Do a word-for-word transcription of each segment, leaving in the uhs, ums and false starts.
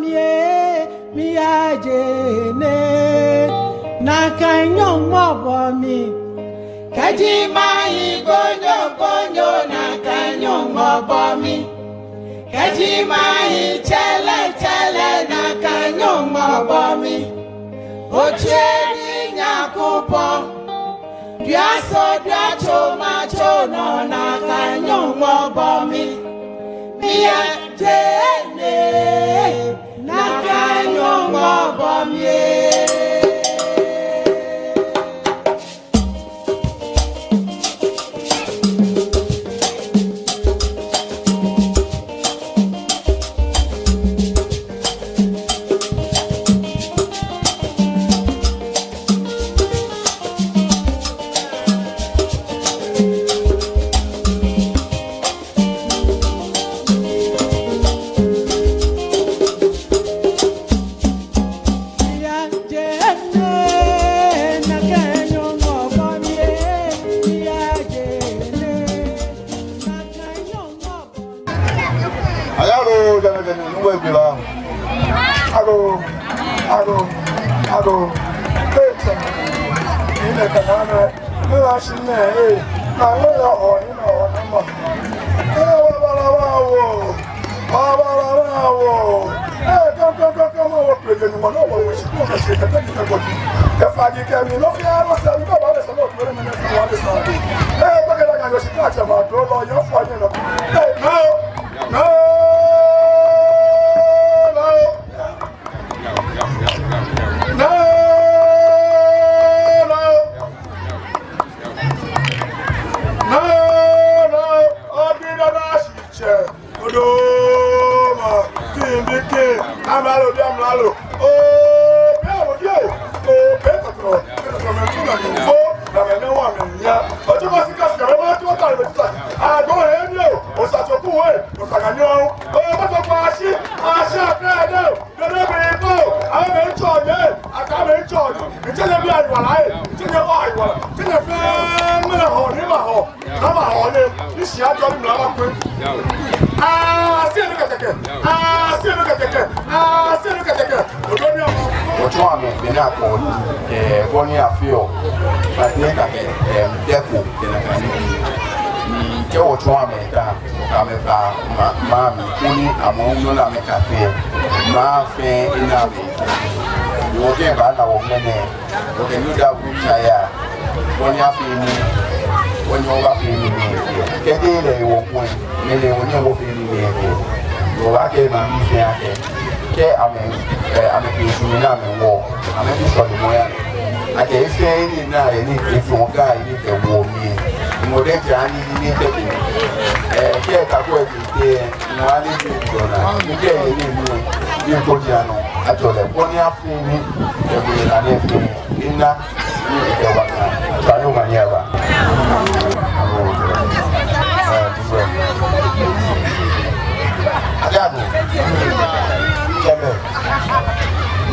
Mi ee, miyaje nɛ, nakai Nyɔŋmɔ bɔ mi. Kɛji mahi gbonyo gbonyo, nakai Nyɔŋmɔ bɔ mi. Kɛji mahi tsɛlɛ tsɛlɛ, nakai Nyɔŋmɔ bɔ mi. Otsue mi Nyankopɔn. Duasɔ duatso matso nɔ, nakai Nyɔŋmɔ bɔ mi. Miyaje nɛ, nakai Nyɔŋmɔ bɔ mi. Aya lo, jana jana, nungwe bila. Alo, alo, alo. Eita. Ine kanana. Mila shine, eh. Na mila o, ina o, na ma. Eh, wa bala wa wo. Wa bala wa wo. Eh, kam, kam, kam, kam, wa pege ni ma, no, wa wo shi ko ka shi ka ta ki ta ko. Ka fa di ka mi, no, fi a, no, sa, no, wa le sa, no, wa le sa. Eh, pa ka la ka yo shi ka cha ma, do, lo, yo, fa ni, no. Eh, no. No, no. No, no. No, no. Obi dada shiche. Odoma. Kimbi kim. Amlalo bi amlalo. Obi awo yo. Obi totoro. Totoro me tuna ni fo. Na me ne wa me nya. Ojo ma sika sika me ma tu ta me ta. Ago he ni o. Osachoku we. Osaganyo. O ma to pa shi. Ashi akra de. Dede bi ko, awo mɛi tsɔ nyɛ, aka mɛi tsɔ nyɛ. Mitsɛ nyɛ bi ayi wala ye, mitsɛ nyɛ o ayi wala. Mitsɛ nyɛ fɛɛ, mɛnɛ hɔ, ni ma hɔ, na ma hɔ ye. Ni shi ajɔ ni mla ma kpe. Aa, si enu kɛkɛ kɛ, aa, si enu kɛkɛ kɛ, aa, si enu kɛkɛ kɛ. Ojo ni o. Wɔtsɔ amɛ, bɛ na kɔ, ɛɛ, bɔ ni afeɔ. Fati kɛkɛ, ɛɛ, dɛko, bɛ na kani. Ni kɛ wɔtsɔ amɛ ta. Amɛba ma, ma mi koni amɛ hu nɔ ni amɛkafee. Mafee ina mi. Wɔkɛ ba na wɔ mɛnɛ. Wɔkɛ Yuda wu tsaya. Wɔnyɛ afee nii. Wɔnyɛ wɔbafee nii. Kɛji lɛ wɔ kɔɛ. Mɛnɛ wɔnyɛ wɔfee nii. Wɔbakɛ ma mi fee akɛ. Kɛ amɛ, ɛ, amɛkɛ sumɔ ni amɛwo. Amɛbi sɔlemɔ ya. Akɛ efee nii ni ayɛ ni efee wɔka ni kɛ wɔ mli. Mɔ diɛŋtsɛ ani ni kɛ bi. Ɛ, kɛ ta ko ɛ bi te, mɔ ani bi dɔna. Ni kɛ yɛ ni mi, ni ko di ano. Ajɔ lɛ, bɔ ni afee nii, kɛ bi la ni efee. Ina, ni kɛ wa ka. Ba ni ma ni aba. Ɛ, Ajadu. Kɛmɛ.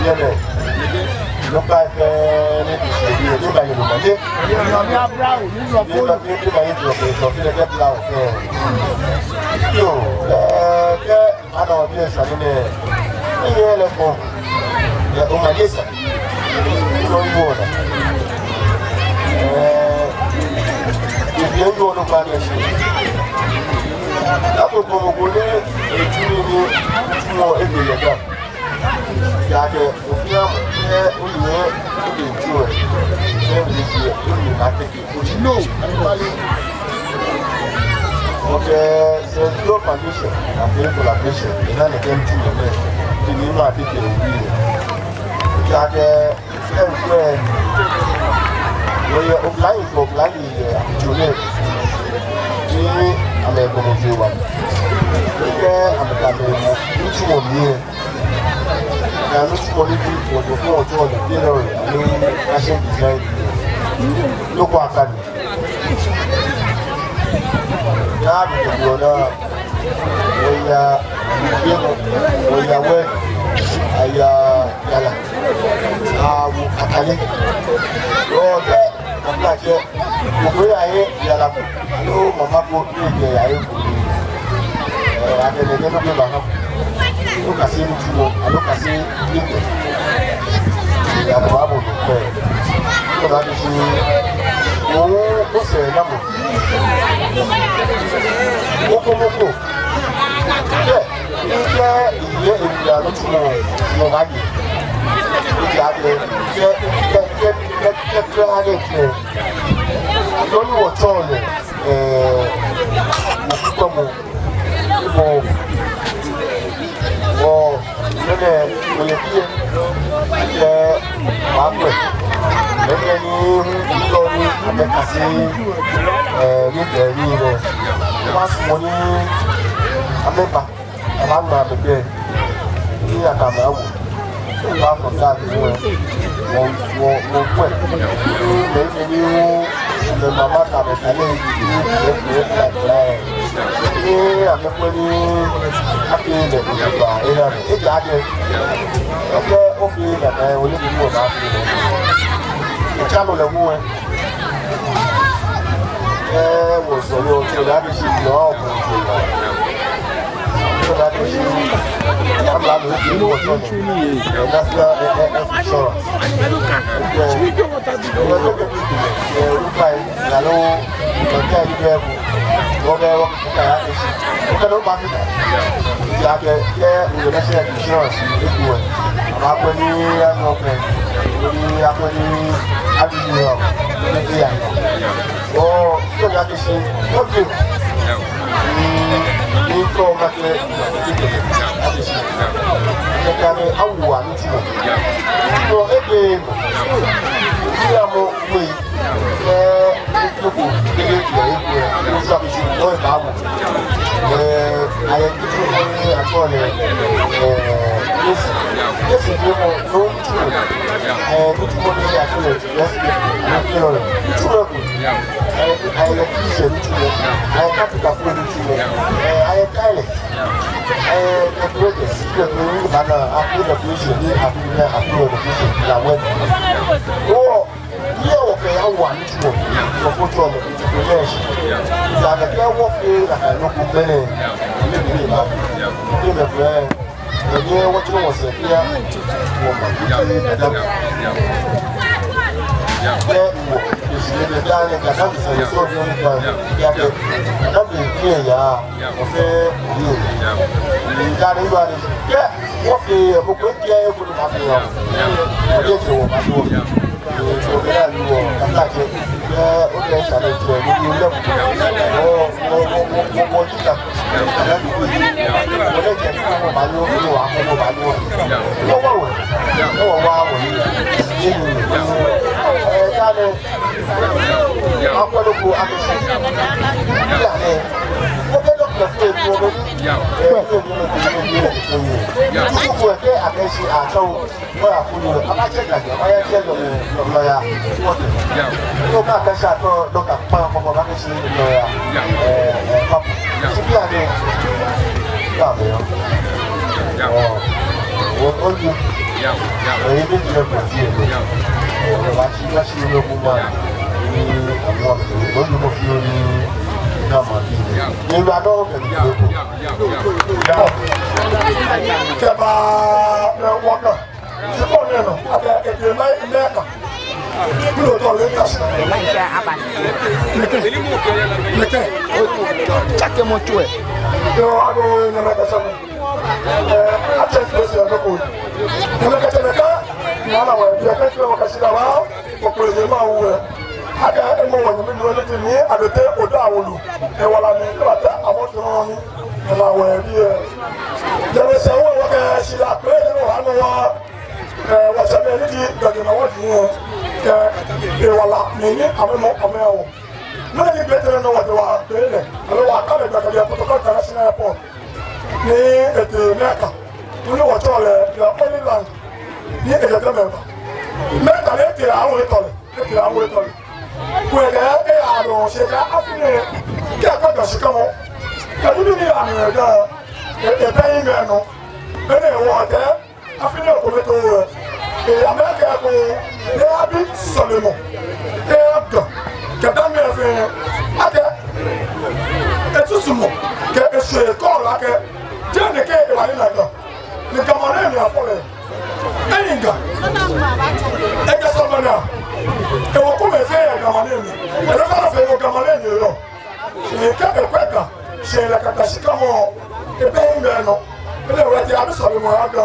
Nyɛmɛ. Nukpa fɛɛ ni bi se bi, nukpa yɛ nukpa yɛ. Nyɛmɛ abra o, ni lɔ fo. Nukpa yɛ nukpa yɛ, nukpa yɛ, nukpa yɛ, nukpa yɛ. Yoo, ɛɛ, kɛ, ana obi esa ni nɛ. Ni yɛ lɛ ko. Yɛ, o ma yɛ sa. Ni o yi wo na. Ɛɛ, ebi yɛ wo nukpa yɛ si. Ako ko ko ni, etu ni, etu mɔ, ebi yɛ da. Yaakɛ ofainɛ, ɛ, oyiwala, obi tsuɔ, ɛ, obi tsuɔ, oyiwala kɛkɛ. No. Okay, so your foundation, I feel collaboration, and then again to the man. The name I think you will. Yaakɛ, ɛ, ɛ, wɔyɛ oblayoo, oblayoo, ɛ, tsuɔ, ni amɛ gbɔmɔ tsuɔ wa. Kɛ amɛ ka mɛ, ntsu wɔ mli. Yaa nitsumɔ ni ji wɔjɔɔ fɛɛ wɔjɔɔ ni bi lɛ, yaa ni fashion design. Nɔ ko akɛ ni. Yaa bi ko naa. Wɔya, wɔya wɛ. Aya yara. Awo akane. Wɔkɛ, wɔkɛ. Ogbɛ ya ye yara ko. Aloo mama ko ni jɛ ya ye ko. Ɛɛ, akɛ nɛkɛ nɔ ko ba ha. Nɔ ko akase nitsumɔ. Lukasi ni kɛ. Yɛ akɛ baabo nɔ kɛ. Kɛ baabo shi. Mɔ ko sɛɛ namɔ. Mɔ ko mɔ ko. Kɛ, kɛ, yɛ, yɛ, yɛ, nitsumɔ, nɔ baaye. Ejaakɛ, kɛ, kɛ, kɛ, kɛ, kɛ, kɛ, kɛ, kɛ. Nɔ ni wɔtsɔɔ lɛ, ɛɛ, mɔ ko mɔ. Mɔ, mɔ, mɛnɛ, mɔ yɛ biɛ, ɛɛ, baakwɛ. Mɛnɛ ni, hu, tɔ ni, amɛkase, ɛɛ, ni, ɛɛ, ni, nɛ. Wɔsumɔɔ ni, amɛba. Abaŋma amɛgbɛi. Ni akɛ amɛ awo. Apart from that, wɔ, wɔ, wɔ, wɔkwɛ. Mɛi, mɛi ni wɔ, mɛi mama kɛ amɛ kane, ni, ni, ni, ni, ni amɛkwɛ ni, afee lɛ, ni ba, ena, ejaakɛ. Okɛ, ofee lɛ, ni, ole ni wɔbaafee lɛ. Otsa nɔ lɛ hu, ɛ. Ɛɛ, wɔsɔleɔ, tsɛ, Adesina, ɔbɔ, tsɛ. National health insurance. National health insurance. Abakwɛ ni, abakwɛ ni, abakwɛ ni, Oh, so that is it. Okay. Ni, ni ko ma ke. Ni ka ni awu wa ni ti. No, ebe. Ni amo we. Eh, ni ko ko. Ni ko ko. Ni sa bi si. Oh, ka mo. Eh, ayɛ nitsumɔ ni atsɛɔ lɛ, eh, Yesu. Yesu fee mɔ, no nitsumɔ. Eh, nitsumɔ ni atsɛɔ lɛ, Yesu, nitsumɔ. Nitsumɔ ko. Ayɛ, ayɛ electrician nitsumɔ. Ayɛ carpenter fo nitsumɔ. Eh, ayɛ tailor. Ayɛ decorators. Decorator, ni ba na, afee decoration, ni afee, afee decoration, na wɛ. Oh, Ni wɔkɛ ya wa nitsumɔ, wɔfɔtɔ lɛ, wɔyɛ shi. Ejaakɛ kɛ wɔfee nakai nɔ ko pɛ lɛ, ni bi ni ba. Ni mɛi pɛ, ni wɔtsɔɔ wɔsɛɛ biɛ, wɔma. Kɛ wɔ, esi ni da ni ka da mi sɛ, so ni wɔba, ya kɛ, da mi kɛ ya. Ɔfɛɛ, ni, ni, ni, ni, ni, kɛ, wɔfee, mɔ ko kɛ, ko ni ma fee ya. Ɔdi etsɛ wɔ, ma fee wɔ. Ni, so, kɛ, ni, wɔ, kata kɛ, kɛ, o kɛ, sa ni, kɛ, ni, ni, lɛ, wɔ, wɔ, wɔ, wɔ, wɔ, wɔ, jika. Kɛ, ni, wɔ, wɔ, lɛ, kɛ, ni, wɔ, ma, ni, wɔ, ni, wɔ, wɔ, ma, ni, wɔ, wɔ, wɔ, wɔ, wɔ, ni, ni, ni, ni, ɛ, kɛ, ni, Akwɛ nɔ ko amɛsɛɛ. Bianɛ, wɔbɛ dɔkta fɛɛ ni wɔbɛ. Ɛɛ, fɛɛ ni wɔbɛ, fɛɛ ni wɔbɛ. Tuku ko kɛ akɛ shi atao. Wɔya funu, abatsɛ ka, abaya tsɛ lɔ, lɔ, lɔya. Wɔtɛ. Nɔ ko akɛ shi atao dɔkta kpa, kɔkɔ akɛ shi lɔya. Ɛɛ, ɛɛ, papa. Shi bianɛ. Bianɛ. Ɔ. Ɔ, ɔ, ɔ. Ɛɛ, ebi jɛ ko ti ɛɛ. Ɔ, ba Shi, shi ne kuma ni abuwa, wani ko fiye ni na ma bi. Ni ba dɔ kɛ ni ko. Ya. Kɛba, na waka. Shi ko nɛɛ nɔ, akɛ, kɛ, kɛ, ma, Mɛka. Kulo tɔ lɛ ta shi. Mɛkɛ. Mɛkɛ. Tsake mɔ tsu ɛ. Yɔ, ado, na Mɛkɛ sɛmɔ. Ɛɛ, atsɛ kpɛsɛ nɔ ko. Ɛmɛ kɛtsɛ mɛ ka, ni ala wɔ, yɛ kɛtsɛ wɔ kɛshi da wa, okpɛlɛ ma wɔ. Akɛ, emɔ wɔ nyɛmi nɔ ni ti ni, abɛtɛ, oda wolu. Ewala ni, eba tɛ, amɔ tɔrɔ ni, ema wɔ bi ɛ. Yɛ sɛ wɔ, wɔ kɛshi da, kpɛlɛ ni wɔ, anɔ wɔ, ɛɛ, wɔ sɛ mɛ ni di, dɔdi na wɔ di wɔ. Kɛ, ewala, ni ni, amɛ mɔ, amɛ wɔ. Mɛni ji gbɛtɛrɛ nɔ wɔtee wɔtee lɛ, aloo wɔkɛ lɛ gbɛkɛlɛ yɛ Protocol International Airport. Ni etee Mɛka. Ni wɔtsɛɔ lɛ the Holy Land. Ni ekɛ jɛmɛ ba. Mɛka lɛ etee awo etɔ lɛ. Etee awo etɔ lɛ. Kwɛ kɛ eya nɔ shi kɛ afi nɛɛ. Kɛ akpa ka shi kamɔ. Kɛ nibii ni yaa nɔ yɛ Ga. E, ebɛ yi mɛ nɔ. Be ni wɔtee. Afi nɛɛ ko mɛi too wɛ. Ee, amɛkɛɛ ko, ni abi sɔlemɔ. Ee, Ga. Kɛ dani efee. Akɛ. Esusumɔ. Kɛ eshwɛ kɔɔla akɛ. Jɛɛ nɛkɛ ewa ni na Ga. Ni Ga maŋ nɛɛ mli afɔ lɛ. Eyi Ga. Ekɛ sɔlemɔ naa. Ewo kome fɛɛ yɛ Ga maŋ nɛɛ mli. Enɔ fɛɛ nɔ fɛɛ ewo Ga maŋ nɛɛ mli yɔɔ. Ni kɛ ekwɛ Ga, shi lɛ Ga kɛ shikamɔ, ebɛ hiŋmɛi nɔ. Belɛ wɔtee abi sɔlemɔ aha Ga.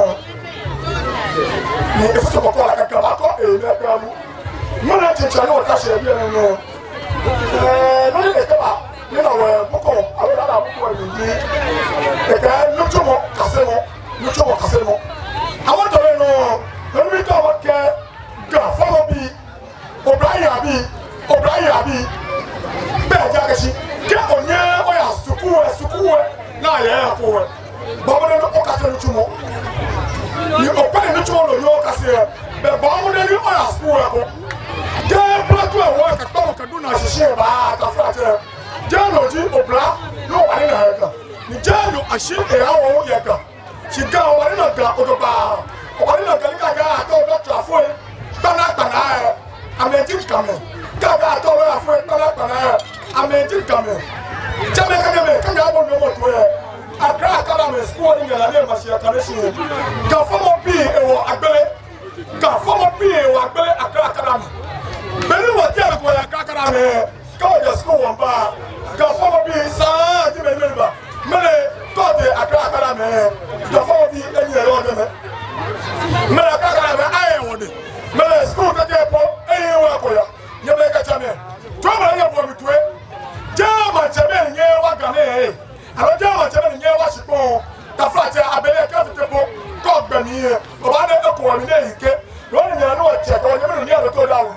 Ni efɔsɔ kɔkɔ lɛ Ga baakɔ ehiŋmɛi kpaa mu. Ŋmɛnɛ tsɛŋtsɛ ni wɔta shi yɛ biɛ nɛɛ nɔ. Ɛɛ, nɔ ni ekɛba, ni na wɔ buku, aloo dada buku ni ji. Ekɛɛ nitsumɔ kasemɔ, nitsumɔ kasemɔ. Amɛ tɔlɛ nɔ, nɔ ni mitao makɛɛ Ga fɔlɔbii, oblayei abii, oblayei abii. Bɛ ja kɛ shi, kɛ onyɛɛɛ oya skul lɛ, skul lɛ, naa yɛ ya ko lɛ. Bɔ mɔdɛŋ ni okase nitsumɔ. Ni okwɛ nitsumɔ lɛ ni okase lɛ. Bɛ bɔ mɔdɛŋ ni oya skul lɛ ko. Jeee bla tu lɛ wɔ kɛ tɔmɔ kɛ du naa shishi lɛ baa taflatsɛ. Jeee no ji obla ni obaanyɛ ona yɛ Ga. Ni jeee no ashi eha wɔ yɛ Ga. Shi Ga, obaanyɛ ona Ga ojogbaŋŋ. Obaanyɛ ona Ga ni kɛ Ga tɔ dɔkta foi kpanakpana lɛ, amɛji Gamɛi. Kɛ Ga tɔ lɔya foi kpanakpana lɛ, amɛji Gamɛi. Tsɛmɛi kɛ nyɛmɛi, kɛ nyɛbɔ nɔ mɔ toi lɛ, Accra Academy skul ni nyɛna nɛɛ ma shi akane shi. Ga fɔmɔbii ewo agbele. Ga fɔmɔbii ewo agbele Accra Academy. Beni wɔtee ko yɛ Accra Academy, kɛ wɔjɛ skul wɔmiiba, Ga fɔmɔbii sane ji mɛni mɛni ba. Mɛni tɔ de Accra Academy, Ga fɔmɔbii enyiɛ yɔɔ jɛmɛ. Mɛni Accra Academy ayɛ wɔdɛŋ. Mɛni skul tete po, eyi wɔ ko ya. Nyɛmɛi kɛ tsɛmɛi. Tsɔɔmɔ nyɛbɔ mi toi. Jeee maŋtsɛmɛi nyɛwa Ga nɛɛ. Aloo jeee maŋtsɛmɛi nyɛwa shikpɔŋ. Taflatsɛ abele kɛ fite po. Kɔ gbɛ mli lɛ. Obaana eko wɔ mli nɛɛ yi kɛ. Loo ni nyɛna ni wɔtsɛ kɛ wɔnyɛmɛi ni ato daa wɔ.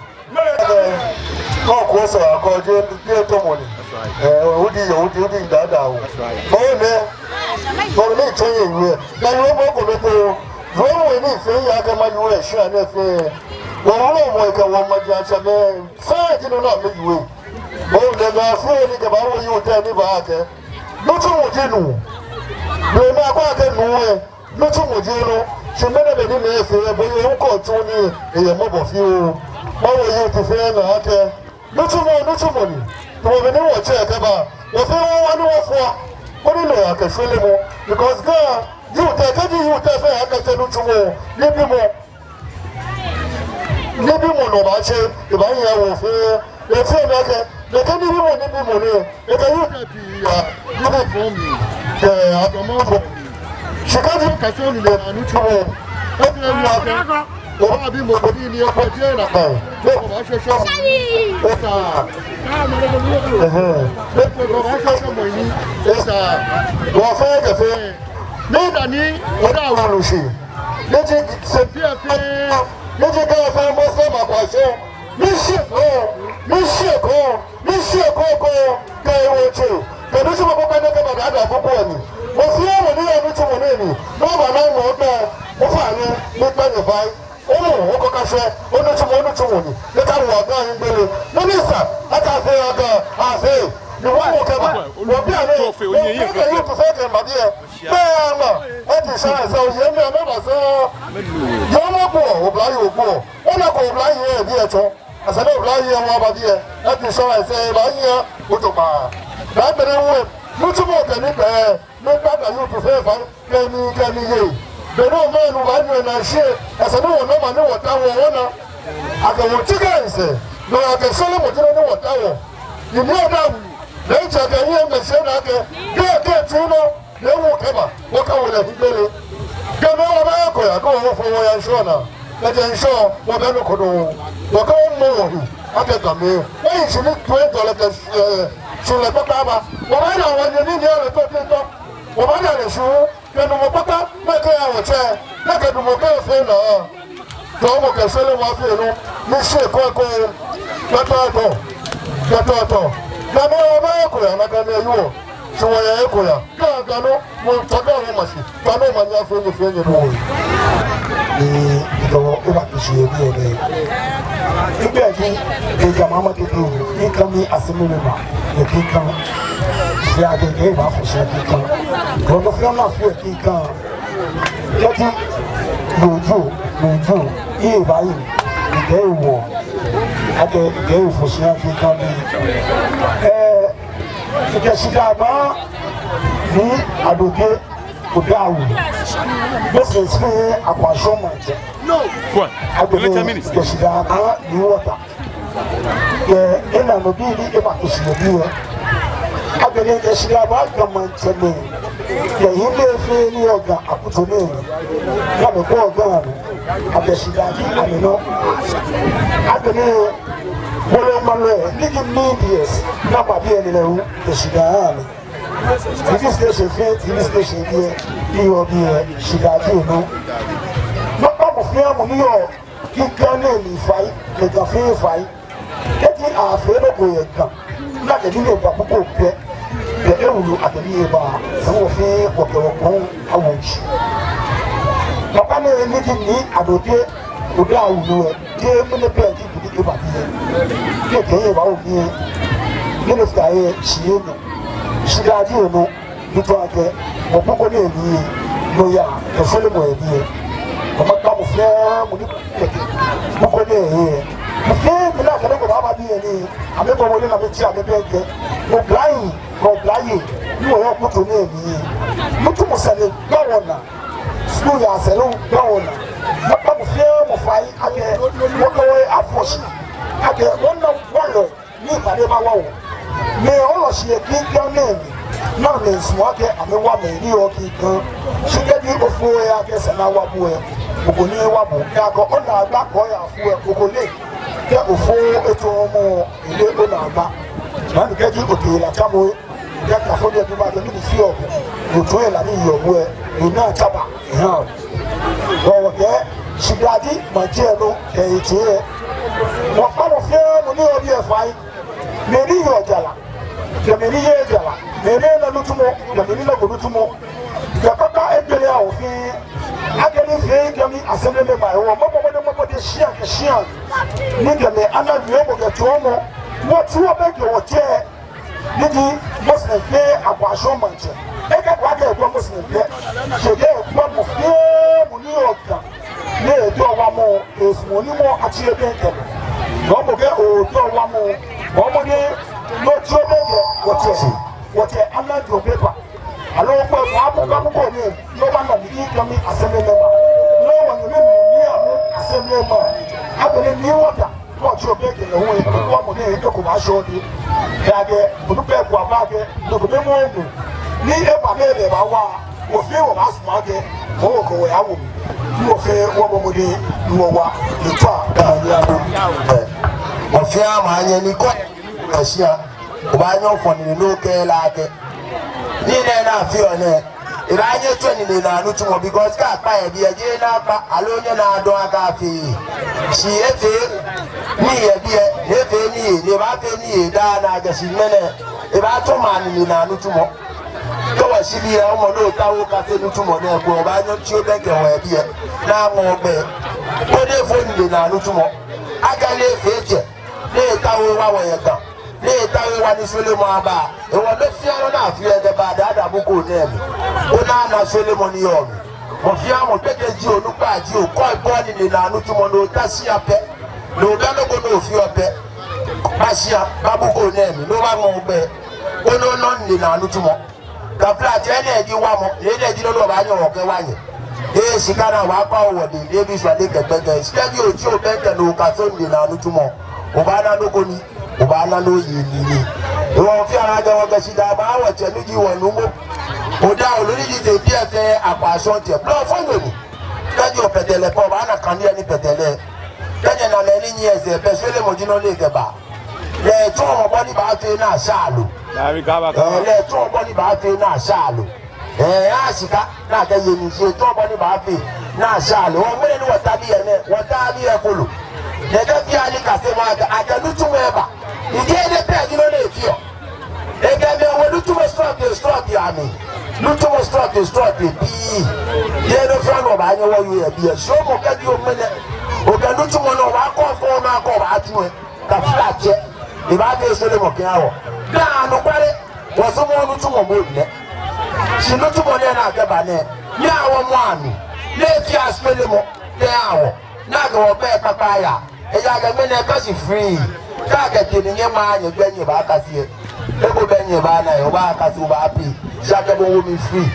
Kɔ ko sɔ akɔ je, je tɔmɔ ni. Ɛɛ, wodi yɛ, wodi, wodi dada o. Bɔ nɛ. Bɔ nɛ tsɔ yɛ yɛ. Na yɛ bɔ ko bɛ ko. Yɛ mɔ ni fɛɛ ya kɛ ma yɛ shi anɛ fɛɛ. Wɔ wulɔmɔ kɛ wɔ maŋtsɛmɛi. Saa ji no na mɛ yɛ. Bɔ nɛ na fɛɛ ni kɛ ba wɔ yɛ tɛ ni ba kɛ. Nitsumɔ ji nu. Blema kɔ akɛ nu lɛ. Nitsumɔ ji nɔ, shi mɛni be ni mɛi fee lɛ, bo yɛ ŋkɔ tsu ni, eyɛ mɔbɔ fioo. Mawo youth fɛɛ naa akɛ, nitsumɔ, nitsumɔ ni. Tamɔ bɔ ni wɔtsɛ kɛba, wɔfee wɔwa ni wɔfua. Koni nɔ ya kɛ shwelemɔ. Because Ga youth lɛ, kɛji youth lɛ fɛɛ akase nitsumɔ, nibimɔ. Nibimɔ nɔ baatsɛ, ebaanyiɛ wɔ fɛɛ. Efee nakai, nakai nibimɔ, nibimɔ nɛɛ, ekɛ youth lɛ pii ya, nibii fɔŋ mli, kɛ agbɔmɔ fɔŋ mli. Shi kɛji okase onine anitsumɔ, efee nakai, obaabi mɔ ko ni ni ekɔ je nakai, ni ekɔ baashwɛ shwɛ mɔ ni, esa. Ɛhɛɛ. Ni ekɔ baashwɛ shwɛ mɔ ni, esa. Wɔ fɛɛ kɛ fɛɛ. Ni dani, oda wulu shi. Ni ji sɛmpi fɛɛ, ni ji kɛ fɛɛ mɔ sɛ ma kwa shwɛ. Mishi ko, mishi ko, mishi ko ko, kɛ ewo tso. Kɛ nitsumɔ ko kɛ nɛkɛ ba dada ko ko ni. Mɔ fɛɛ mɔ ni yɛ nitsumɔ nɛɛ mli, no ba na mɔ kɛ, ofainɛ, ni kpa nyɛ fai. Omɔ, okɔ kashɛ, onitsumɔ, onitsumɔ ni. Ni ka wɔ Ga hiɛgbele. Ni misa, akafee Ga, afee. Ni wɔ mɔ kɛba. Wɔ biɛ nɛɛ, wɔ fɛɛ kɛ youth fɛɛ kɛba biɛ. Mɛɛ ama, eti sha sɛ oye mɛɛ amɛba sɛ. Yɔɔmɔ gbɔ, oblayoo gbɔ. Ona ko oblayei bi etsɔ. Esa ni oblayei lɛ aba biɛ. Eti sha sɛ ebaanyiɛ ojogbaŋŋ. Daa bere wɛ, nitsumɔ kɛ ni pɛ, ni kpa kɛ youth fɛɛ fai, kɛ ni, kɛ ni yei. Beni omɛ nu baanyɛ na shi, esa ni wɔna mɔ ni wɔtaoɔ wɔna. Akɛ wɔtsi kɛ nsɛ, no akɛ shwelemɔ ji nɔ ni wɔtaoɔ. Ni ni oda wu, ni etsɛ kɛ yɛ mɛ shi na kɛ, kɛ, kɛ tsu nɔ. Ni wɔ kɛba, wɔkawo lɛ hiɛgbele. Gamɛi wɔbɛ ko ya, ko wɔ fɔ wɔya ŋshɔ naa. Kɛjɛ ŋshɔ, wɔbɛ nɔ ko dɔŋŋ. Wɔkawo mɔ wɔhe, akɛ Gamɛi. Wɔyi shi ni tue tɔ lɛ kɛ, ɛɛ, shi lɛ kpakpa ba. Wɔbaana wɔnyɛ ni ni alɛ tɔ te tɔ. Wɔbaana lɛ shi, kɛ numɔ kpakpa, mɛɛ kɛ ya wɔtsɛ, mɛɛ kɛ numɔ kɛ fee naa. Tɔmɔ kɛ shwelemɔ afee nɔ, mishi ko ko, kpakpa tɔ, kpakpa tɔ. Gamɛi wɔbɛ ko ya, na Gamɛi yɔɔ, shi wɔya ko ya. Ga, Ga nɔ, mɔ tsɔ Ga wɔma shi, Ga nɔ manyɛ afee ni fee ni nɔ. Ni, ni tɔ, eba kishi yɛ biɛ nɛɛ. Igbɛ ji, e Ga mama tete, ni kami asimi ni ma, ni kika. Shi akɛ, kɛ eba fo shi kika. Ko ko fee ma fee kika. Kɛji, no ji, no ji, iye baayi, ikɛ ewɔ, akɛ, ikɛ efo shi akɛ kika bi. Ɛɛ, ikɛ shi dama, ni adoke, Odawu. Muslims fɛɛ Akwashɔŋ Maŋtsɛ. Agbɛnɛ kɛ shidaa aha Nii Walter kɛ enaanyo bii ni eba kɛ shi yɛ biɛ. Agbɛnɛ kɛ shidaa aha Ga Maŋtsɛmɛi kɛ hiɛmɛi fɛɛ ni yɔɔ Ga akutso nɛɛ mli. Ni amɛkɔ Ga nɔ. Agbɛnɛ shidaa ji amɛnɔ. Agbɛnɛ woloŋmalɔi ni ji medias ni aba biɛ nɛɛ lɛ hu, kɛ shidaa aha amɛ. T V station fɛɛ, T V station biɛ ni yɔɔ biɛ, shidaa ji onɔ. Makpa mɔ fɛɛ mɔ ni yɔɔ Ga nɛɛ mli fai, kɛ Ga fɛɛ fai. Kɛji afee nɔ ko yɛ Ga, ni akɛ nilee ba kuku pɛ, bɛ ewulu akɛ nilee ba, esa wɔ fɛɛ wɔkɛ wɔkɔŋ awo shi. Papa nɛɛ ni ji Nii Adote Odawu lɛ, jeee ŋmɛnɛ pɛ ji kuku eba biɛ. Kɛ kɛ yɛ ba o biɛ. Minister yɛ shi yɛ nɔ. Shidaa ji onɔ. Ni tsɔɔ akɛ, mɔ kuku nɛɛ ni, no ya, kɛ sɔlemɔ yɛ biɛ. Makpa mɔ fɛɛ mɔ ni kɛ kuku nɛɛ yɛ. Mɔ fɛɛ mɔ ni akɛ nɔ ko baaba biɛ ni, amɛbɔ mɔdɛŋ ni amɛtsi amɛbɛŋkɛ. Mɔ blai, mɔ blai, ni wɔyɔɔ kuku nɛɛ mli. Nitsumɔ sane gba wɔnaa. Skul yaa sane gba wɔnaa. Makpa mɔ fɛɛ mɔ fai akɛ, wɔkɛ wɔhe afɔ shi. Akɛ, wɔna wɔlɔ. Ni kpade ba wa o. Mɛi ni yɔɔ shi yɛ Ga nɛɛ mli, ni amɛsumɔɔ akɛ amɛwa mɛi ni yɔɔ Ga. Shi kɛji ofo ohe akɛ esa ni awa bo lɛ, mɔ ko ni ewa bo. Kɛ akɛ onaagba kɔ ya fo lɛ, mɔ ko leee. Kɛ ofo etsɔɔmɔ, eleee onaagba. Ni kɛji otee la tsa bo lɛ, kɛ kafo ni ebi ba kɛ mɛni fioo bo, otsɔɔ la ni yɔɔ bo lɛ, ni naa tsa ba. Ehã. Wɔkɛɛ shidaa ji maŋtsɛ nɔ kɛ etsɛ. Wɔkpa mɔ fɛɛ mɔ ni yɔɔ biɛ fai. Mɛi ni yɔɔ jara, kɛ mɛi ni yeee jara, mɛi ni na nitsumɔ, kɛ mɛi ni nako nitsumɔ. Kɛ kpakpa egbele aha wɔ fɛɛ. Akɛ nifeemɔ kɛ mi assembly member hewɔ, mɔbɔ mɔdɛŋ, mɔbɔ mɔdɛŋ shia kɛ shia. Ni kɛ mɛi ana wiemɔ kɛ tsɔɔmɔ. Wɔtsi wɔbɛŋkɛ wɔtsɛ. Ni ji Muslim fɛɛ Akwashɔŋ Maŋtsɛ. Ekɛɛ akɛ ekwɛ Muslim fɛɛ. Shi ekɛɛ ekwɛ mɔ fɛɛ mɔ ni yɔɔ Ga. Ni eto wa mɔ, esumɔɔ ni mɔ atsi ebɛŋkɛ. Nɔ mɔ kɛ oto wa mɔ, mɔ mɔ ni no tsi obɛŋkɛ, wɔtsɛ. Wɔtsɛ ana jo paper. Aloo kpɛ ba bu ka bu ko ni, no ba na ni kɛ mi assembly member. No wa ni mi ni amu assembly member. Agbɛnɛ Nii Walter. Kɔ tsi obɛŋkɛ lɛ hu, ekɛ wa mɔ nɛɛ, ekɛ ko ba shɔ di. Kɛ akɛ, onu kɛ ko aba kɛ, no ko mɛ mɔ mɔ. Ni eba mɛ lɛ ba wa, wɔ fɛɛ wɔbaasumɔ akɛ, mɔ ko wɔ ya wo. Ni wɔ fɛɛ wɔbɔ mɔdɛŋ, ni wɔwa, ni tswa, ka ni ya. Mɔ fɛɛ mɔ anyɛ ni kɔ, eshia, obaanyɛ ofɔ nii ni okɛɛ lɛ akɛ. Nii nɛɛ ni afeɔ nɛɛ. Ebaanyɛ etsɔ nii nɛɛ naa nitsumɔ, because kɛ akpa yɛ biɛ, jeee naakpa, aloo nyɛnaa dɔŋŋ akɛ afee. Shi efee nii yɛ biɛ, ni efee nii yɛ, ni ebaafee nii yɛ daa naa kɛshi ŋmɛnɛ. Ebaatsɔ maŋ nii nɛɛ naa nitsumɔ. Kɛ wɔshi biɛ, mɔ ni otaoɔ okase nitsumɔ nɛɛ ko, obaanyɛ otsi obɛŋkɛ wɔ yɛ biɛ. Naa mɔ gbɛ. Koni efo nii nɛɛ naa nitsumɔ. Akɛ ni efee tsɛ. Ni etaoɔ ewa wɔ yɛ Ga. Ni etaoɔ ewa ni sɔlemɔ aba. Ewa be fɛɛ nɔ ni afeɔ yɛ Ga, daa daa bu ko nɛɛ mli. Koni ana sɔlemɔ ni yɔɔ mli. Mɔ fɛɛ mɔ, gbekɛ jio, onukpa jio, kɔ ebɔ nii nɛɛ naa nitsumɔ, ni ota shia pɛ. Ni obɛ nɔ ko ni ofeɔ pɛ. Ba shia, ba bu ko nɛɛ mli, ni obaŋɔ ogbɛ. Koni ona nii nɛɛ naa nitsumɔ. Taflatsɛ, enɛ ji wamɔ, enɛ ji nɔ ni obaanyɛ okɛwa nyɛ. Ee, shika naa wɔkpa wɔ dɛŋ, dɛŋ bi shwa dɛŋ kɛ gbɛkɛ. Shika ji otsi obɛŋkɛ ni okase nii nɛɛ naa nitsumɔ. Obaana nɔ ko ni, obaana nɔ oye nii ni. Wɔ fɛɛ wɔkɛ shidaa baa wɔtsɛ ni ji wɔnuumo. Odawu ni ji Tebiɛ fɛɛ Akwashɔŋtsɛ. Blɔfo nyo ni. Kɛ ji opɛtɛ lɛ pɛ, obaana kane ni pɛtɛ lɛ. Kɛ nyɛna lɛ ni nyiɛ sɛɛ pɛ, sɔlemɔ ji nɔ ni ekɛba. Lɛ etsɔɔ mɔ bɔ ni baafee ni asha lɛ. Ɛɛ, lɛ etsɔɔ bɔ ni baafee ni asha lɛ. Ɛɛ, eha shika ni akɛye nii, shi etsɔɔ bɔ ni baafee ni asha lɛ. Wɔ ŋmɛnɛ ni wɔta biɛ nɛɛ, wɔta biɛ folo. Nɛkɛ fɛɛ ni kasemɔ akɛ, akɛ nitsumɔ eba. Ije ne pɛ ji nɔ ni efeɔ. Ekɛ mɛi awo nitsumɔ srɔtoi srɔtoi amli. Nitsumɔ srɔtoi srɔtoi pii. Jeee nɔ fɛɛ nɔ obaanyɛ owie yɛ biɛ. Shi mɔ kɛji oŋmɛnɛ, okɛ nitsumɔ nɔ obaakɔ fɔ nɔ akɔ obaatsu lɛ. Taflatsɛ, ebaafee sɔlemɔ kɛha wɔ. Daa anɔkwale, wɔsumɔɔɔ nitsumɔ moŋ nɛ. Shi nitsumɔ nɛɛ ni akɛba nɛɛ, ni awo mɔ ami, ni efee sɔlemɔ kɛha wɔ. Ni akɛ wɔ gbɛi kpakpa aya. Ejaakɛ ŋmɛnɛ kase free. Kɛ akɛtee ni nyɛŋmɛɛ nyɛgbɛi nyɛbaakase lɛ, eko bɛ nyɛbaana lɛ, obaakase obaa pay. Shi akɛ bo owo mi free.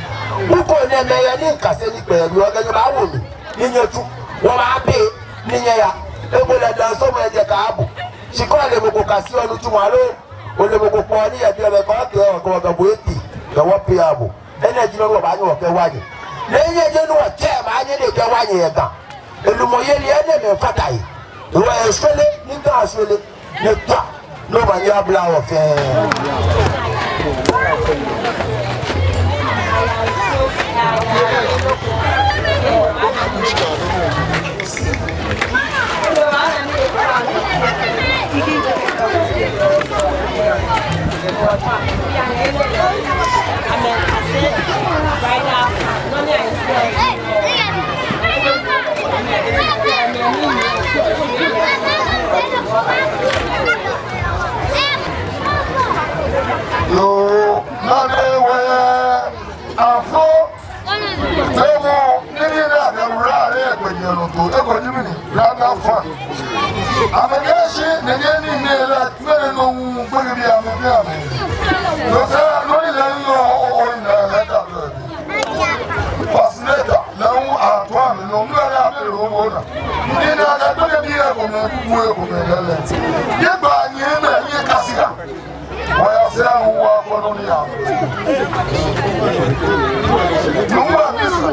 Mɔ ko ni mɛi yɛ ni kase ni kpɛ bi wɔkɛ nyɛ baawo mli, ni nyɛtsu, wɔbaabi, ni nyɛya. Ekolɛ dansomɔ ejɛ ka bo. Shi kɛ ole mɔ ko kase onitsumɔ aloo ole mɔ ko kpɔ ni yɛ biɛ, bɛ kɔ kɛ okɛ bo eti, kɛ wɔbi abo. Enɛ ji nɔ ni wɔbaanyɛ wɔkɛwa nyɛ. Ni nyɛjɛ ni wɔtsɛ maŋ nyɛ ni kɛwa nyɛ yɛ Ga. Elumɔyeli enɛɛmɛi fata he. Hewɔ eshwere, ni Ga ashwere, ni tswa, ni omanye abla wɔ fɛɛ. Yoo, nane wɛ, afro, temo, nini na de wura re kwenye loto, eko nyimi ni, rana fa. Amɛkɛɛ shi, nɛkɛ nii nɛɛ la, mɛni nɔ hu, gbɛkɛ bi amɛ, bi amɛ. No sɛɛ, nɔ ni lɛ nɔ, o, o, ina, lɛ ta, lɛ. Fascinator, lɛ hu, a, to amɛ, nɔ, mɛni lɛ, amɛ, lɛ, o, o, na. Ni na, lɛ, gbɛkɛ bi, eko mɛ, bu, eko mɛ, lɛ, lɛ. Yɛ gba, nyɛ mɛ, nyɛ kase ya. Wɔyasɛɛ hu wɔkɔ nɔ ni ya. Nuumo Amisa.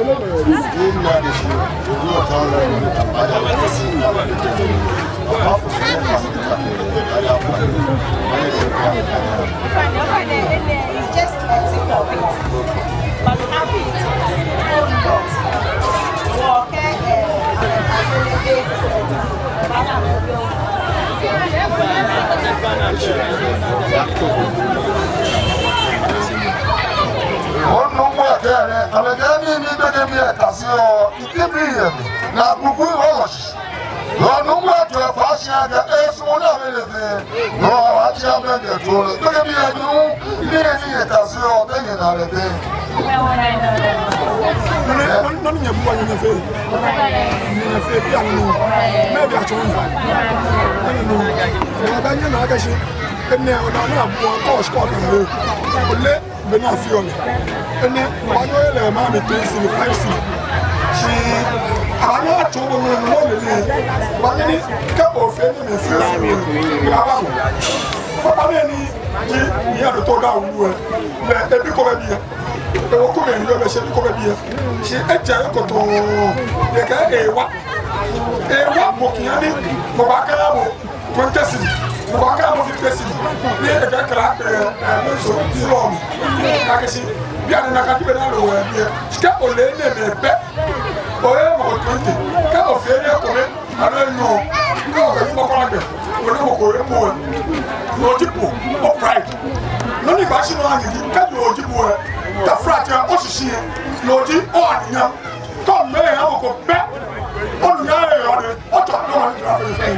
Just a tip of it. But happy it is. Onu mwa kɛɛ, amɛkɛɛ ni ni gbɛkɛ bi ekase oo, ike bi yɛ mli, ni kuku ewɔ shi. Onu mwa tɔ fa shi akɛ, esumɔɔ ni amɛle fɛɛ. No, awa tsi abɛ kɛ too lɛ. Gbɛkɛ bi yɛ nyu, ni yɛ ni yɛ kase oo, bɛ nyɛ naa lɛ bɛ. Nɔ ni, nɔ ni, nɔ ni nyɛbuaa nyɛ nyɛfee. Nyɛ nyɛfee biɛ nɔ. Mɛɛ biɛ atsɔɔ nyɛ. Mɛɛ nɔ. Nyɛ bɛ nyɛ naa kɛ shi. Enɛ, ona, ona, buɔ, kɔ, kɔ, kɔ, kɔ. Ole. Be ni afeɔ lɛ. Enɛ, wɔnyɛɔ lɛ maŋ mli three cedi, five cedi. Shi, abaanyɛ atsɔɔ bo nɔ ni ole lɛ. Wɔnyɛ ni, kɛ ofee ni mɛi fee sidi. Abaamɔ. Papa nɛɛ ni, ji, ni ya do to da wu ɛ. Mɛi, ebi ko bɛ biɛ. Ewo ko bɛ ni yɔɔ bɛ shi ebi ko bɛ biɛ. Shi, ejɛ ekɔtɔ. Ekɛɛ ewa. Ewa mɔ ko ya ni, mɔ baakɛɛ bo. Twenty cedi, mɔ ko akɛɛ mɔ fifty cedi. Ni ekɛɛ kla, eh, eh, menso, from. Akɛ shi, bianɛ nakai ji be ni aloo wɛ biɛ. Shi kɛ ole enɛɛmɛi pɛ. Oye mɔ ko twenty. Kɛ ofee ni ekome, aloo enyɔ. Kɛ okɛ mɔ ko agbɛ. Ole mɔ ko eko wɛ. No ji bo, o pride. Nɔ ni baashi nɔ ani ji, kɛ no ji bo ɛ. Taflatsɛ, oshishi ɛ. No ji, o aninyam. Tɔ mɛi ha mɔ ko pɛ. Onu ya ɛ yɔ de. Otsɔ nɔ ma ni jira fɛɛ fɛɛ.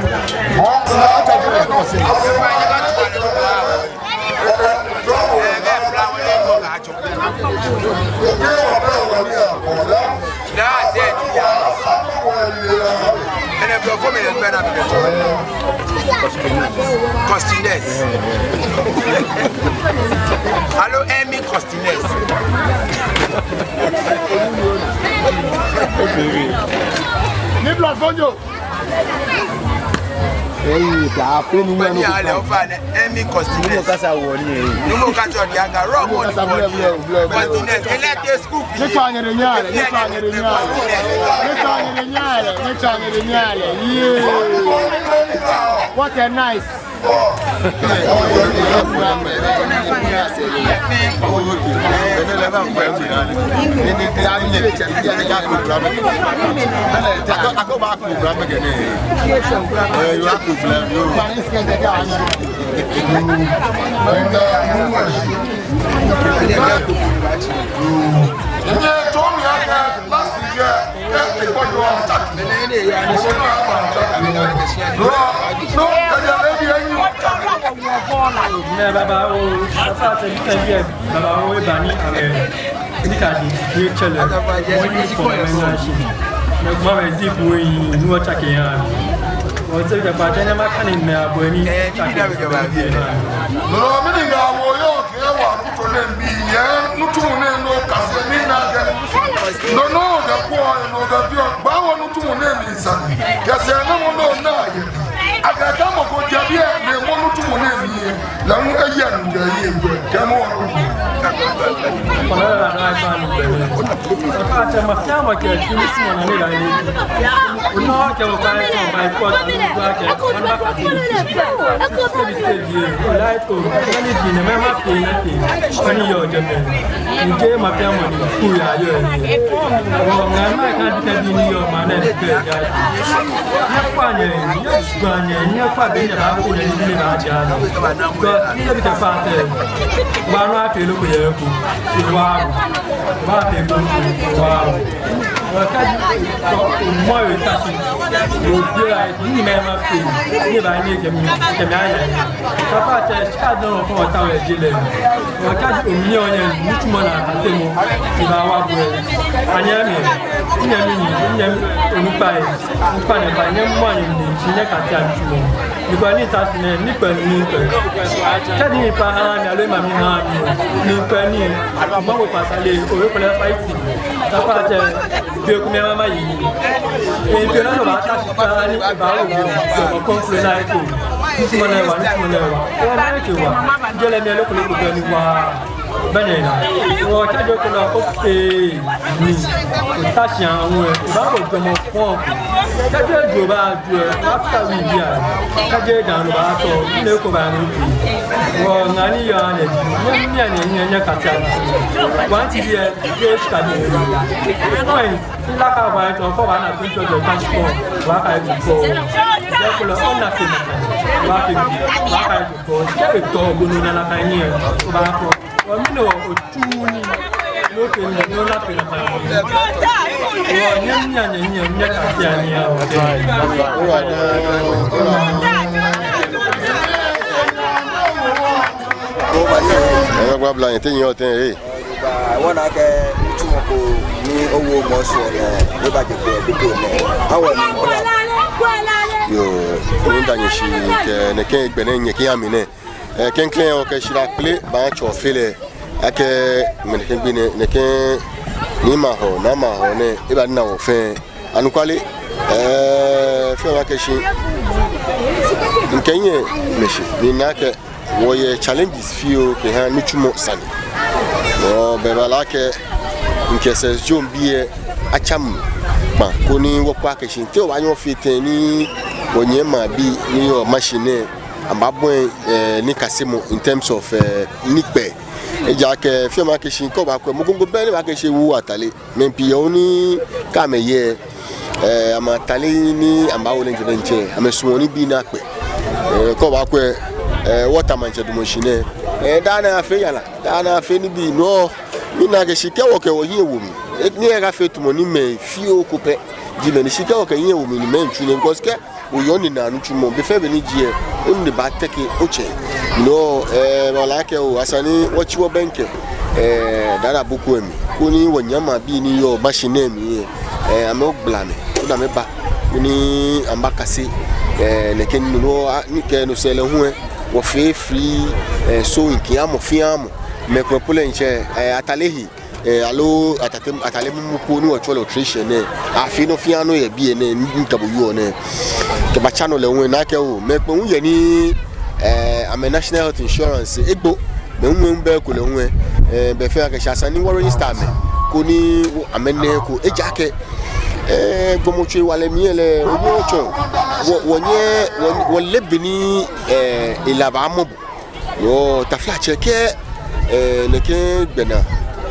That's it. Ɛnɛ blɔfo mɛi lɛ gbɛnaa mi. Costiness. Aloo, Emmy Costiness. Ni blɔfo jio. Ei, ta, afee ni mɔ ni ale ofa ne, Emmy Costiness. Nuumo kasa wɔ ni, ei. Nuumo kasa odi aga, rɔ mɔ ni wɔ ni. Costiness, electric school. Nyɛtsɔɔ nyɛhe nyɛhaa lɛ, nyɛtsɔɔ nyɛhe nyɛhaa lɛ. Nyɛtsɔɔ nyɛhe nyɛhaa lɛ, nyɛtsɔɔ nyɛhe nyɛhaa lɛ. Yeah. What a nice. Mɛɛ babaoo, afa tɛ bi tɛ bi ɛ, babaoo eba ni, ɛ, ni ka di, ni tsɛ lɛ, mɔ ni kɔ mɛ na shi. Mɛɛ kuma mɛ di ko yi, ni wɔtsake ya. Wɔtsɛ bi kɛ kpa tsɛ ni makane mɛi abɔ ni, tsake ya. Nɔ mli ni ŋaawoo yɔɔ. Ewa kuto nɛɛ bi yɛ, nitsumɔ nɛɛ nɔ kase ni na kɛ Nɔ nɔ kɛ kwɛ, nɔ kɛ biɛ, bawo nitsumɔ nɛɛ mli sane. Kɛ sɛɛnamɔ nɔ naa yɛ. Akɛ tamɔ ko jɛ biɛ, ni mɔ nitsumɔ nɛɛ mli yɛ. Lɛ hu eyɛ nu kɛ yɛ gbɛ, kɛ mɔ. Kɔnɔ la na ka nu gbɛ. Ka tɛ ma, tɛ ma kɛ, tuni sumɔ na ni la ni. Onɔ kɛ o ka ko, ba ko, ba ko kɛ. Ko bi se bi, o la ko, ni bi ne mɛ ma pe na pe. Ani yɔɔ jɛmɛ. Ŋkɛ ma pe mɔ ni ku ya yɔɔ. Ŋa ma ka di bi ni yɔɔ ma na pe ya. Nyɛkpa nyɛ, nyɛsua nyɛ, nyɛkpa be nyɛbaaku nyɛ ni nyɛbaaja nɔ. Kɔ, nyɛbi kɛ fata. Wa nɔ ape loko yɛ ko. Wa, wa ape loko, wa. Wa ka di, kɔ, mɔ yɛ ta shi. Obi la, ni mɛ ma pe. Ni ba ni kɛ mi, kɛ mi aya. Kapa tɛ, shika dɔn fɔ ta wɛ jile. Wa ka di omi onyɛ, nitsumɔ naa kate mɔ. Ni ba wa bɔ. Anyɛ mi, nyɛ mi, nyɛ mi, onukpa yɛ. Ŋkpa nɛ ba nyɛ mɔ nyɛ ni tsi nyɛ kate a nitsumɔ. Ni kpa ni ta shi nɛ, ni kpa ni kpa. Kɛ ni pa ha mi, alo ma mi ha mi. Ni kpa ni, ma ko pa ta le, o ko la fight. Ta pa tɛ, be ko mi ma ma yi. E be na ba ta shi pa ni ba o. So ko ko na ko. Nitsumɔ nɛ wa, nitsumɔ nɛ wa. E na ke wa. Jɛlɛ mi lo ko lo ko ni wa. Bɛnɛ na. Wɔ kɛjɛ ko na ko fee ni. Tashi anwɛ. Ba ko jɔmɔ fɔn. Kɛjɛ jo ba jo. After we here. Kɛjɛ dan ba tɔ. Ne ko ba ni. Wɔ ŋani ya ne. Nyɛ nyɛ ne nyɛ nyɛ kata. Wanti yɛ. Yɛ shika ni. Point. Ila ka ba tɔ ko ba na kun tɔ tashi ko. Wa ka ko. Yɛ ko la ona ke. Wa ke. Wa ka ko. Yɛ tɔ ko no na ka nyɛ. Ba ko. Wa mi no otu ni. No ke ni no na ke na ka. Wa nyɛ nyɛ nyɛ nyɛ ka ya ni ya. Ɛɛ, gba bla nyɛ te nyɛ o te, ee. Wɔna akɛ nitsumɔ ko ni owo mɔ sɔ nɛ, ni ba je ko bi ko nɛ. Awɔ ni. Yoo, ni da nyɛ shi kɛ nɛkɛ gbɛ nɛ nyɛkɛya mi nɛ. Ɛɛ, klɛŋklɛŋ okɛ shara kpele baatsɔ fɛɛ lɛ. Akɛ mɛni kɛ gbi nɛ, nɛkɛ ni mahɔ, ni mahɔ nɛ, eba ni na wɔ fɛɛ. Anɔkwale, ɛɛ, fɛɛ wa kɛ shi. Ŋkɛ nyɛ mɛshi, ni na kɛ wɔyɛ challenges fioo kɛha nitsumɔ sane. Wɔ bɛ ba la kɛ ŋkɛ sɛ John biɛ atsam kpa koni wɔkpa kɛ shi. Te wɔbaanyɛ wɔfee tɛŋŋ ni wɔnyɛmimɛi bii ni yɔɔ mashi nɛɛ, amɛbaabɔi, ɛɛ, nikasemɔ in terms of, ɛɛ, nikpɛɛ. Ejaakɛ fɛɛ ma kɛ shi kɛ obakwɛ mɔ ko ko bɛ ni baakɛɛ shi ewo atale. Mɛi pii yɛ ni kɛ amɛyɛ, ɛɛ, amɛtale ni amɛwo lɛ ŋkɛ bɛ ŋtsɛ, amɛsumɔɔ nibii ni akpɛ. Ɛɛ, kɛ obakwɛ, ɛɛ, wɔta maŋtsɛ damɔ shi nɛɛ. Ɛɛ, daa nɛɛ afee yara, daa nɛɛ afee nibii nɔ. Mina akɛ shi kɛ wɔkɛ wɔhiɛ wo mli. Ɛɛ, ni ekafee tamɔ ni mɛi fioo ko pɛ ji mɛi ni shi kɛ wɔkɛ hiɛ wo mli ni mɛi tsu nɛɛ, because kɛ oyɔɔ ni ona nitsumɔ, be fɛɛ be ni ji lɛ, onu ni baateke otsɛ. No, ɛɛ, wala kɛ o, esa ni wɔtsi wɔbɛŋkɛ, ɛɛ, Dada Boko lɛ mli. Koni wɔnyɛmimɛi bii ni yɔɔ mashi nɛɛ mli lɛ, ɛɛ, amɛgbala amɛ, koni amɛba, koni amɛbakase, ɛɛ, nɛkɛ nɔ, no, a, ni kɛ no sɛɛ lɛ hu lɛ, wɔfee free, ɛɛ, sewing kɛha mɔ fɛɛ mɔ. Mɛi komɛi po lɛ ŋtsɛ, ɛɛ, atale hii. Ɛɛ, aloo atate, atale mumu po ni wɔtsɛɔ lɛ alteration nɛɛ. Afee nɔ fɛɛ nɔ yɛ biɛ nɛɛ, ni ŋkɛ bo yɔɔ nɛɛ. Kɛbatsa nɔ lɛ hu lɛ, nakai hu, mɛi komɛi hu yɛ ni, ɛɛ, amɛ national health insurance egbo. Mɛi hu mɛi hu bɛ ekolɛ hu lɛ, ɛɛ, be fɛɛ akɛ shi esa ni wɔ register amɛ. Koni amɛna eko, ejaakɛ, ɛɛ, gbɔmɔtso hewalɛ mli lɛ, onyɛŋ otsɔ. Wɔ, wɔnyɛ, wɔ, wɔleee bɔ ni, ɛɛ, hela baamɔ bo. Yoo, taflatsɛ, kɛ, ɛɛ, nɛkɛ gbɛnaa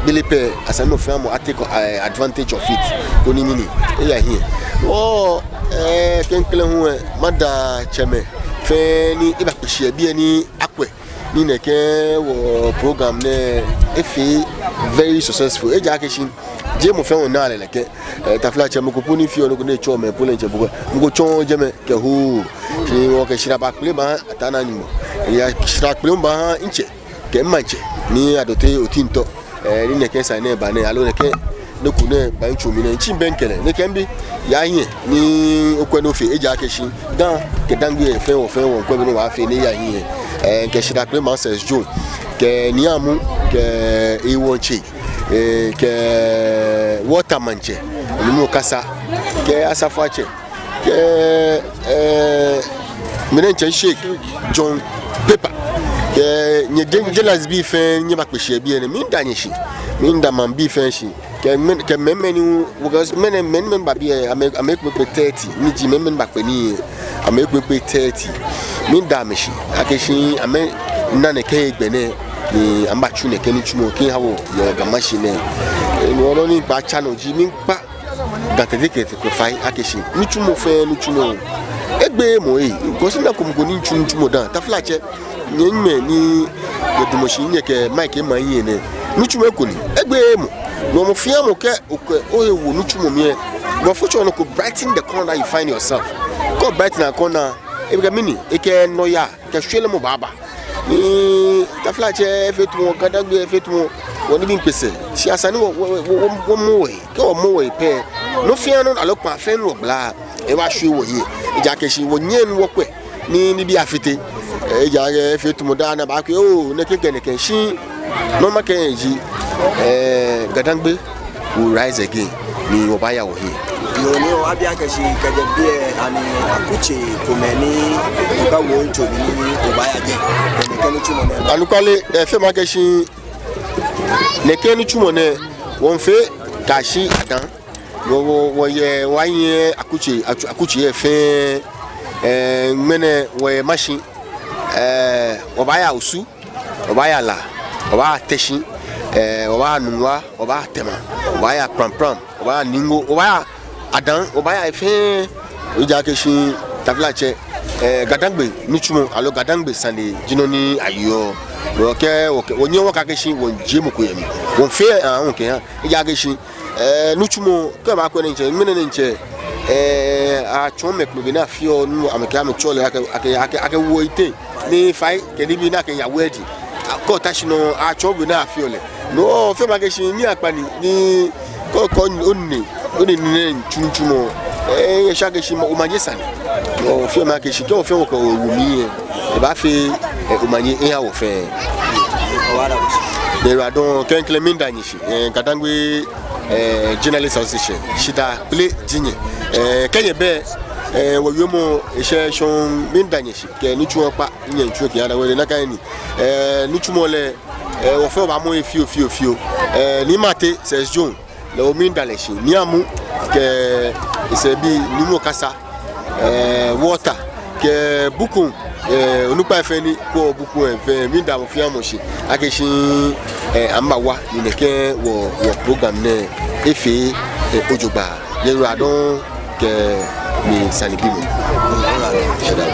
gbele pɛ, esa ni mɔ fɛɛ mɔ a take, ɛɛ, advantage of it. Koni nii ni eya hiɛ. Yoo, ɛɛ, klɛŋklɛŋ hu lɛ, mada tsɛmɛi fɛɛ ni ebakpe shi yɛ biɛ ni akwɛ ni nɛkɛ wɔ program nɛɛ efee very successful. Ejaakɛ shi jeee mɔ fɛɛ mɔ naa lɛ nɛkɛ. Ɛɛ, taflatsɛ, mɔ ko po ni feɔ nɔ ko ni etsɔɔ mɛi po lɛ ŋtsɛ bo ko. Mɔ ko tsɔɔɔ jɛmɛ kɛho. Shi wɔkɛ shara baakpele baha Ataa Naa Nyɔŋmɔ. Eya shara kpele baha ŋtsɛ kɛ maŋtsɛ ni Adote Otintor. Ɛɛ, ni nɛkɛ sane nɛɛ ba nɛɛ, aloo nɛkɛ nɔ ko nɛɛ ba ŋtsɔ mi nɛɛ, ŋtsi bɛŋkɛ lɛ. Nɛkɛ mibi, ya hiɛ ni okwɛ nɔ fɛɛ, ejaakɛ shi Ga kɛ Dangme fɛɛ wɔ fɛɛ wɔŋkwɛ bɔ ni wɔbaafee ni eya hiɛ. Ɛɛ, ŋkɛ shara kpele baha Sir John kɛ Nii Amu kɛ ewɔŋtsɛ. eh, kɛ Walter Mantsɛ, Numo Kasa, kɛ Asafoatsɛ, kɛ, eh, Mɛnɛntsɛ Sheikh John Pepper, kɛ nyɛ je-, jelas bii fɛɛ nyɛbakpe shi yɛ biɛ nɛɛ, miida nyɛ shi, miida maŋbii fɛɛ shi. Kɛ mɛi, kɛ mɛi, mɛi ni, because mɛi, mɛi, mɛi ni ba biɛ, amɛ, amɛkpe kpe thirty, ni ji mɛi, mɛi ni bakpe nii, amɛkpe kpe thirty. Miida amɛ shi akɛ shi amɛna nɛkɛ hegbɛ nɛɛ, ni amɛbatsu nɛkɛ nitsumɔ kɛha wɔ yɛ Ga Mashi nɛɛ. Ni wɔ nɔ ni miikpa tsa nɔ ji, miikpa Ga Tɛte kɛ Tɛte kɛ fai akɛ shi nitsumɔ fɛɛ nitsumɔ, egbeee mɔ ee. Because mina ko mɔ ko ni tsuuu nitsumɔ dã. Taflatsɛ, nyɛmimɛi ni nyɛdamɔ shi ni nyɛkɛ mic ema mihiɛ nɛɛ, nitsumɔ ko ni egbeee mɔ. Ni mɔ fɛɛ mɔ kɛ okɛ ohe wo nitsumɔ mli lɛ, no future nɔ ko brighten the corner that you find yourself. Kɛ o brighten a corner, ebɛ kɛ mɛni, ekɛ nɔyaa kɛ shwelemɔ baaba. Ni taflatsɛ efee tamɔ, Ga-Dangme efee tamɔ, wɔ nibii miikpe sɛɛ. Shi esa ni wɔ, wɔ, wɔ, wɔ, wɔmɔ wɔhe. Kɛ wɔmɔ wɔhe pɛ, nɔ fɛɛ nɔ aloo kpaa fɛɛ ni wɔgbala, ebaashwie wɔhe. Ejaakɛ shi wɔnyɛŋ wɔkwɛ ni nibii afite. Ejaakɛ efee tamɔ daa nɛɛ abaakɛɛ oo, nɛkɛ kɛ nɛkɛ, shi nɔ ni makɛɛ ji, eh, Ga-Dangme will rise again, ni wɔbaaya wɔhe. Yoo, ni wɔbi akɛ shi kɛjɛ biɛ, ani akutsei komɛi ni okɛ wo ntsɔ ni obaaya jɛi, kɛ nɛkɛ nitsumɔ nɛɛ? Anɔkwale, eh, fɛɛ makɛɛ shi nɛkɛ nitsumɔ nɛɛ, wɔmiifee kɛyashi adaaŋ. Wɔ, wɔ, wɔyɛ, wɔyɛ akutsei, atu-, akutsei fɛɛ, eh, ŋmɛnɛ wɔyɛ Mashi, eh, wɔbaaya Osu, wɔbaaya La, wɔbaaya Teshie, eh, wɔbaaya Nungua, wɔbaaya Tema, wɔbaaya Prampram, wɔbaaya Ningo, wɔbaaya adaaŋ, wɔbaaya fɛɛ. Ejaakɛ shi taflatsɛ, eh, Ga-Dangme nitsumɔ aloo Ga-Dangme sane ji nɔ ni ayeɔ. Wɔkɛ, wɔkɛ, wɔnyɛŋ wɔkɛɛ akɛ shi wɔmiijie mɔ ko yɛ mli. Wɔmiifee, ah, wɔkɛha. Ejaakɛ shi, eh, nitsumɔ, kɛ obaakwɛ nɛɛ ntsɛ, ŋmɛnɛ nɛɛ ntsɛ, eh, atsɔɔ mɛi komɛi bɔ ni afeɔ, ni amɛkɛ, amɛtsɔɔ lɛ akɛ, akɛ, akɛ, akɛ wo ite. Ni fai kɛ nibii ni akɛyaa wedding. Kɛ ota shi nɔ, atsɔɔ bɔ ni afeɔ lɛ. No fɛɛ makɛɛ shi nii akpa ni, ni kɛ, kɛ onine, onine nɛɛ tsuuu nitsumɔ, eh, esa akɛ shi omanye sane. No fɛɛ makɛɛ shi, kɛ wɔ fɛɛ wɔkɛ wɔwo mli lɛ, ebaafee, eh, omanye eha wɔ fɛɛ. Nyɛyiwaladɔŋŋ, klɛŋklɛŋ miida nyɛ shi, eh, Ga-Dangme, eh, Journalist Association, shidaa kpele ji nyɛ. Eh, kɛ nyɛbɛ, eh, wɔwiemɔ eshɛ shɔŋŋ, miida nyɛ shi, kɛ nitsumɔ kpakpa ni nyɛmiitsu kɛya daa wɔle nakai nii. Eh, nitsumɔ lɛ, eh, wɔ fɛɛ wɔbaamɔ he fioo, fioo, fioo. Eh, Nii Martey, Sir John, lɛ hu miida lɛ shi. Nii Amu kɛ esɛɛbii, Numo Kasa, eh, Walter, kɛ Bukom, eh, onukpai fɛɛ ni kwɛɔ Bukom lɛ fɛɛ, miida mɔ fɛɛ mɔ shi akɛ shi, eh, amɛbawa ni nɛkɛ wɔ, wɔ program nɛɛ efee, eh, ojogbaŋŋ. Nyɛyiwaladɔŋŋ kɛ misanebimɔ. Shidaa.